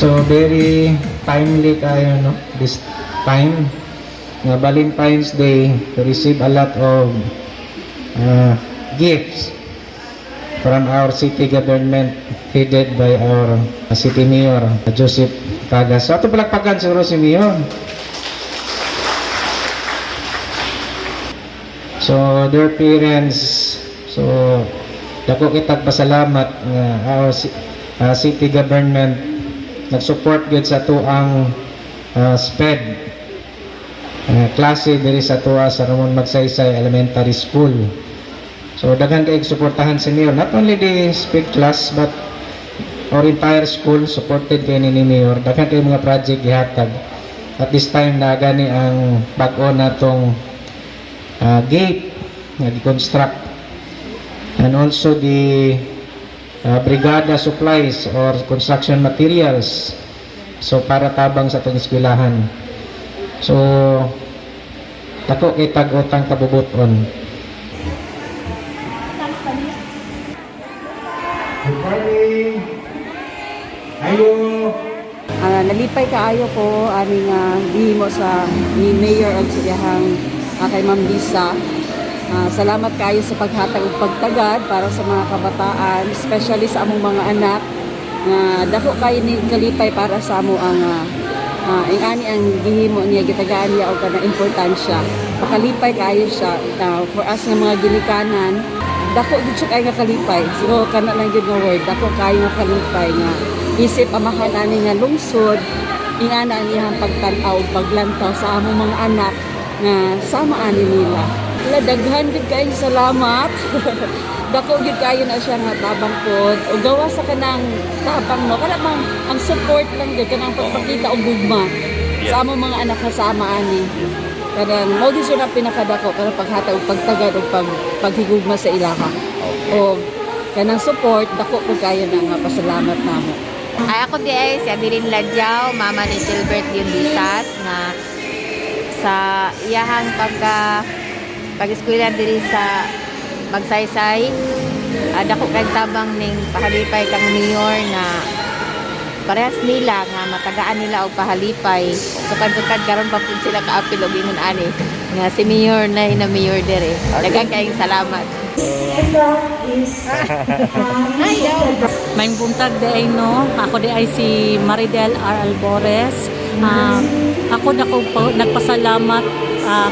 So very timely kayo, no, this time nga Valentine's Day, to receive a lot of gifts from our city government headed by our city mayor, Joseph Tagas. So ato palakpakan siguro si Mayor. So their parents, so dako kitag pasalamat nga our city government nag-support gyud sa tuang SPED klase diri sa tuwa sa Ramon Magsaysay Elementary School. So daghan kay suportahan si Mayor, not only the SPED class but our entire school supported kay ni Mayor. Daghan kay mga project gihatag. At this time na gani ang bag-o natong gate nga gi-construct and also the brigada supplies or construction materials, so para tabang sa atong eskwelahan. So dako kay tag-utang kabubuton. Good morning. Ayo. Nalipay kaayo ko ani nga gihimo sa ni Mayor og sa iyahang kay Ma'am Lisa. Salamat kaayo sa paghatag og pagtagad para sa mga kabataan, especially sa among mga anak nga dako kaayo ni kalipay para sa amo ang ing-ani ang gihimo niya, gitagaan niya og kanang importansya. Pakalipay kaayo siya for us nga mga ginikanan. Dako gid siya kaayo nga kalipay. Siguro kana lang gyud nga word, dako kaayo nga kalipay nga isip amahan ani nga lungsod, ingana ang iyang pagtan-aw ug paglantaw sa among mga anak nga sama ani nila. Wala, daghan gid kayong salamat. Dako gid kayo na siya nga tabang pod. O gawa sa kanang tabang, no, kana bang ang support lang gid, kanang pagpakita og gugma sa among mga anak nga sama ani. Kanang mao gyud siya na pinakadako, kanang paghatag og pagtagad og paghigugma sa ilaha. O kanang support, dako pud kayo na nga pasalamat namo. Ay, ako di ay si Adeline Ladyaw, mama ni Gilbert Dionisas, nga sa iyahang pag-eskwela diri sa Magsaysay. Dako kay tabang ning pahalipay kang mayor nga parehas nila nga matagaan nila og pahalipay. Sukad-sukad karon pa pud sila kaapil og ingon ani nga si mayor na ina mayor diri. Daghan kayong salamat. May buntag di ay, no. Ako di ay si Maridel R. Albores. Ako dako nagpasalamat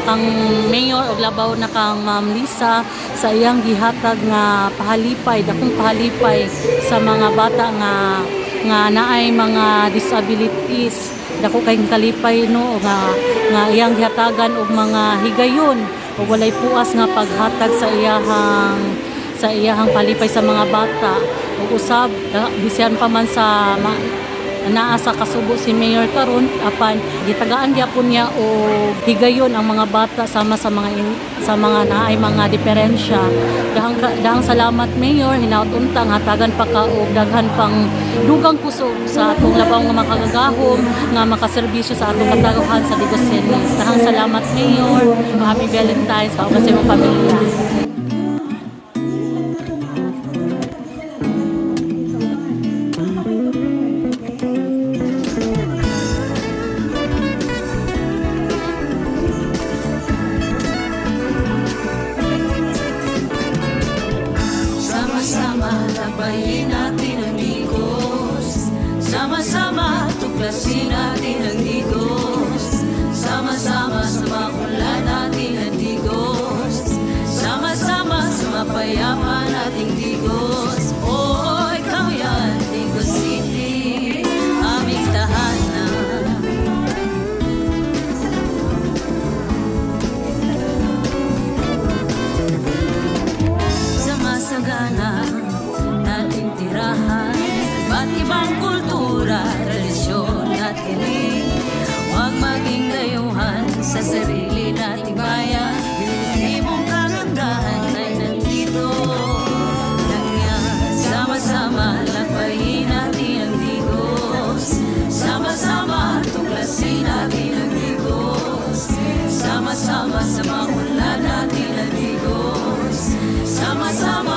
kang mayor og labaw na kang Ma'am Lisa sa iyang gihatag nga pahalipay, dakong pahalipay sa mga bata nga nga naay mga disabilities. Dako kayong kalipay, no, nga nga iyang gihatagan og mga higayon ug walay puas nga paghatag sa iyahang palipay sa mga bata. Ug usab bisan pa man sa naa sa kasubo si Mayor karon, apan gitagaan gyapon niya og higayon ang mga bata sama sa mga naay mga diferensya. Dahang salamat, Mayor. Hinaut untang hatagan pa ka og daghan pang dugang kusog sa atong labaw nga makagagahom nga makaserbisyo sa atong katawhan sa Digos City. Dahang salamat, Mayor. Happy Valentine's kauban sa imong pamilya. Sama-sama lakbayin natin ang Digos. Sama-sama tuklasin natin ang Digos. Sama-sama sa maunlad natin ang Digos. Sama-sama sa mapayapa nating Digos. Oh, ikaw yan, Digos City, aming tahanan. Sa masagana nating tirahan, iba't ibang kultura, tradisyon at hiling. Huwag maging dayuhan sa sarili nating bayan. Libong kagandahan ay nandito lang yan. Sama-sama lakbayin natin ang Digos. Sama-sama tuklasin natin ang Digos. Sama-sama sa maunlad natin ang Digos. Sama-sama